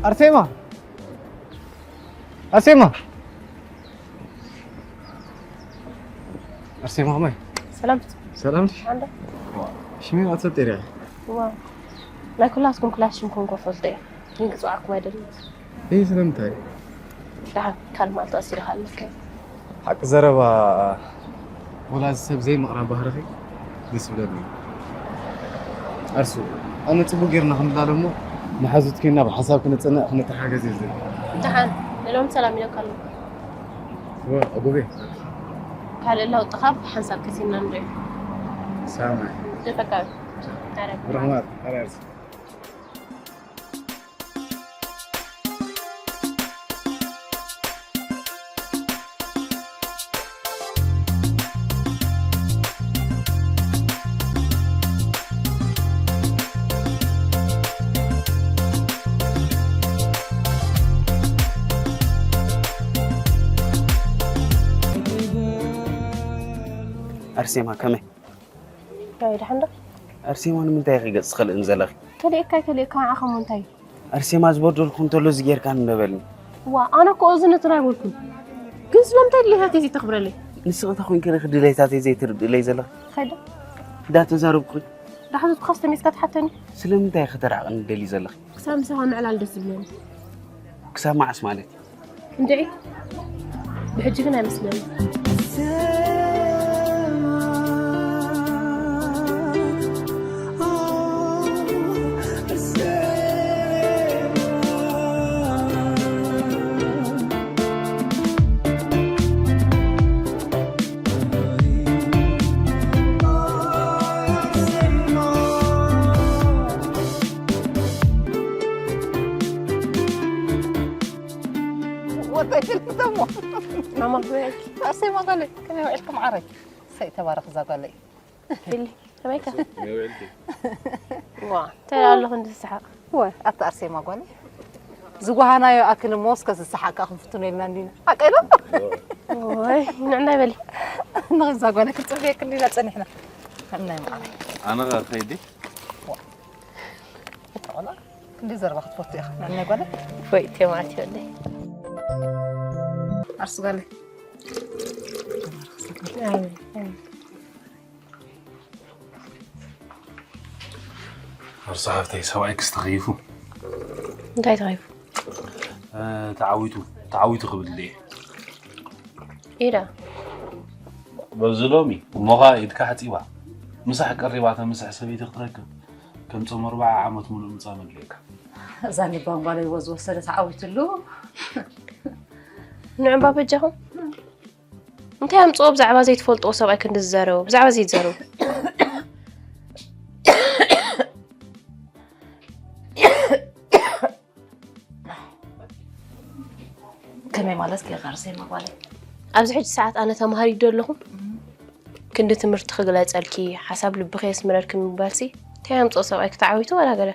ኣርሴማ! ኣርሴማ! ኣርሴማ ከመይ? ሰላም። ሰላም ድዩ? ኣንዳ። ሽሜ ኣትሰብ ጤርያ። ዋ። ናይ ኩላትኩም ክላስ ሽምኩም ኮፈልጦ እየ። ግን ክጽዋዕኩም ኣይደልን። እይ ስለምንታይ? ደሓን ካልእ መዓልቲ ቀሲልካ ኣለካ። ሓቂ ዘረባ ወላ እዚ ሰብ ዘይምቕራብ ባህርኺ ደስ ይብለኒ። ኣርሱ ኣነ ጽቡቅ ጌርና ክንላለ እሞ መሓዙት ኮይና ብሓሳብ ክንጽንዕ ክንተሓገዝ እዩ ዝብል። ደሓን ንሎም ሰላም ኢለካ ኣለኹ። ወ- ጉቤ ካልእ ለውጥኻ ብሓንሳብ ቀሲልና ንሪኦ። ሳማይ ደፈካ ኣረ ብርሕማት ኣረ ኣርሱ ኣርሴማ ከመይ? እንታይ ደሓን ዶ? ኣርሴማ ንምንታይ ኢኺ ገጽ ትኸልእን ዘለኺ? ከሊእካ ከሊእካ ንዓኻ እሞ እንታይ? ኣርሴማ ዝበደልኩ እንተሎ እዚ ጌርካ እንደ በልኒ። ዋ ኣነ እኮ እዚ ነትን ኣይበልኩን። ግን ስለምንታይ ድሌታተይ ዘይተኽብረለይ? ንስኺ እንታይ ኮይንኪ ኢኺ ድሌታተይ ዘይትርድእለይ ዘለኺ? እንታይ ዶ? እንዳተዛረብኩ። ዳሕዙትካስ ተሜስካ ትሓተኒ? ስለምንታይ ኢኺ ተራሕቕኒ ደልዩ ዘለኺ? ክሳብ ምሳኻ ምዕላል ደስ ዝብለኒ። ክሳብ መዓስ ማለት እዩ? እንድዒ ብሕጂ ግን ኣይመስለኒ። ወጣይ ትልተሞ ማማ ክበያች ኣሰይ ማጋለ ከመይ ውዕልኩም ዓረይ ሰይ ተባረኽ እዛ ጓለይ ፊሊ ከመይካ ዋ እንታይ ኣሎ ክንዲ ዝስሓቕ ወ ኣታ ኣርሴማ ጓለይ ዝጓሃናዮ ኣክል እሞ እስከ ዝሰሓቅ ከኣ ክንፍትኖ ኢልና እንዲና ሓቀይ ዶ ወይ ንዕናይ በሊ ንዛ ጓለይ ክንጽበየክ እንዲና ጸኒሕና ንዕናይ መዓረይ ኣነ ከይዲ ተቆላ ክንዲ ዘረባ ክትፈቱ ኢኻ ንዕናይ ጓለይ ወይ ቴማት ይወደይ ኣርሱ ጓለይ ኣርሱ ሓፍተይ ሰብኣይክስ ተኸይፉ እንታይ ተኸይፉ ተዓዊቱ ተዓዊቱ ክብል ድየ ኢዳ በዚ ሎሚ እሞኻ ኢድካ ሓፂባ ምሳሕ ቀሪባ ተምስሕ ሰበይቲ ክትረክብ ከም ፆም ኣርባዓ ዓመት ሙሉእ ምፃም ኣድልየካ እዛ ልባም ጓለይ ወ ዝወሰደ ተዓዊትሉ ንዕምባ በጃኹም እንታይ ኣምፅኦ ብዛዕባ ዘይትፈልጥዎ ሰብኣይ ክንዲ ዝዛረቡ ብዛዕባ ዘይትዛረቡ ከመይ ማለት ጌርና ርሰይ መጓለይ ኣብዚ ሕጂ ሰዓት ኣነ ተምሃሪ ዶ ኣለኹ ክንዲ ትምህርቲ ክግለፀልኪ ሓሳብ ልብኺ የስምረልኪ ምባልሲ እንታይ ኣምፅኦ ሰብኣይ ክተዓዊቱ ዋላ ገለ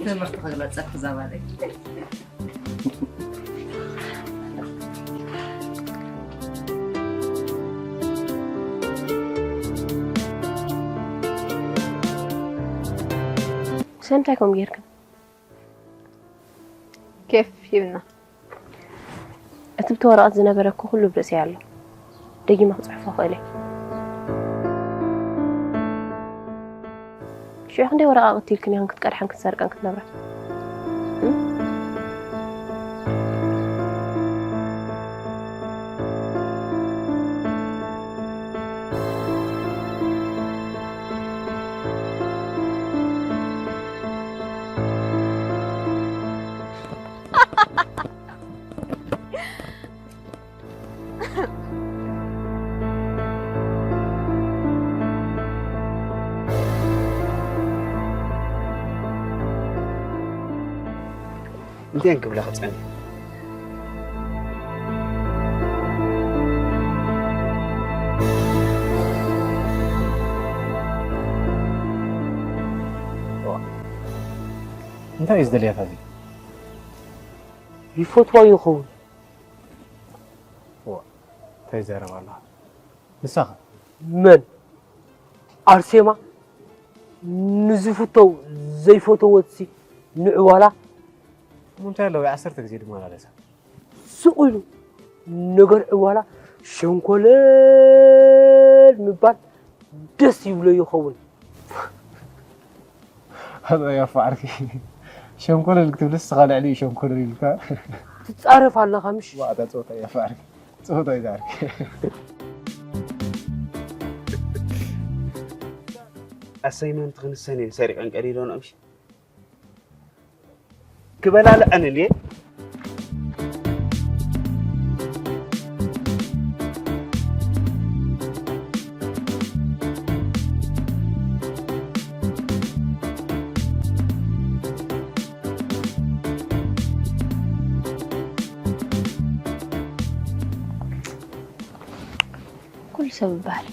ትምህርቲ ክግለፀልኪ ዘባለይ ስለምንታይ ከምኡ ጌርክን ኬፍ ሂብና። እቲ ብቲ ወረቐት ዝነበረ እኮ ኩሉ ኣብ ርእሰይ ኣሎ። ደጊመ ክጽሕፎ እኽእል እየ። ሽዑ ክንደይ ወረቓቕቲ ኢልክን ኢኽን ክትቀድሐን ክትሰርቀን ክትነብራ? እንታይ ክብላ ክጸንሕ እንታይ እዩ ዝደልያ ካብዚ? ይፈትዋ ይኸውን። ዋ፣ እንታይ ይዛረብ ኣለኻ? ንሳኸ? መን? ኣርሴማ ንዝፍተው ዘይፈተወትሲ ንዕዋላ እሞ እንታይ ኣለዎ ዓሰርተ ግዜ ድመላለሳ? ስቕ ኢሉ ነገር ዕዋላ ሸንኮለል ምባል ደስ ይብሎ ይኸውን። ኣታ ያፋ ዓርኪ፣ ሸንኮለል ክትብልስ ንስኻ ልዕሊ ሸንኮለል ኢልካ። ትጻረፍ ኣለኻ ምሽ? ዋእታ ጸወታ ያፋ ዓርኪ፣ ጸወታ እዩ ዛርኪ። ኣሳይመንት ክንሰን እየን ሰሪቐን ቀዲደንኦ ምሽ? ክበላልዐን እየ። ኩሉ ሰብ ይበሃል።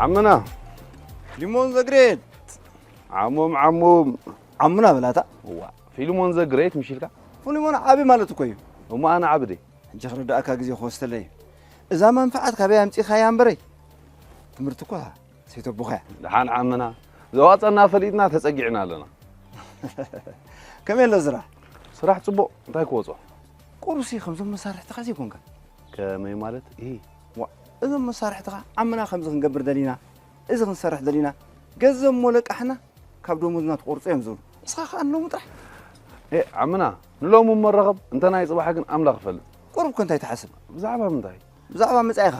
ዓምና። ፊልሞን ዘግሬት። ዓሞም ዓሞም። ዓምና በላታ። እዋ፣ ፊልሞን ዘግሬት ምሽልካ? ፊልሞን ዓቢ ማለት እኮ እዩ። እሞ ኣነ ዓቢ ድየ? ሕጂ ክርዳእካ ግዜ ክወስደለይ እዩ። እዛ መንፍዓት ካበይ ኣምጺእኻያ እምበረይ? ትምህርቲ እኮ ሰይተቦኻ እያ። ደሓን ዓምና፣ ዘዋጸና ፈሊጥና ተጸጊዕና ኣለና። ከመይ ኣሎ ስራሕ? ስራሕ ጽቡቕ፣ እንታይ ክወጾ? ቁሩሲ ከምዞም መሳርሕትኻ ዘይኮንካ። ከመይ ማለት? እሂ። ዋ፣ እዞም መሳርሕትኻ ዓምና ከምዚ ክንገብር ደሊና፣ እዚ ክንሰርሕ ደሊና፣ ገንዘብ እሞ ለቃሕና ካብ ደሞዝና ትቆርጾ እዮም ዝብሉ። ንስኻ ከኣ ንሎሚ ጥራሕ። ኤ፣ ዓምና፣ ንሎሚ እሞ ረኸብ፣ እንተ ናይ ጽባሕ ግን ኣምላኽ ይፈልጥ። ቁሩብ ከ እንታይ ትሓስብ? ብዛዕባ ምንታይ? ብዛዕባ መጻኢኻ።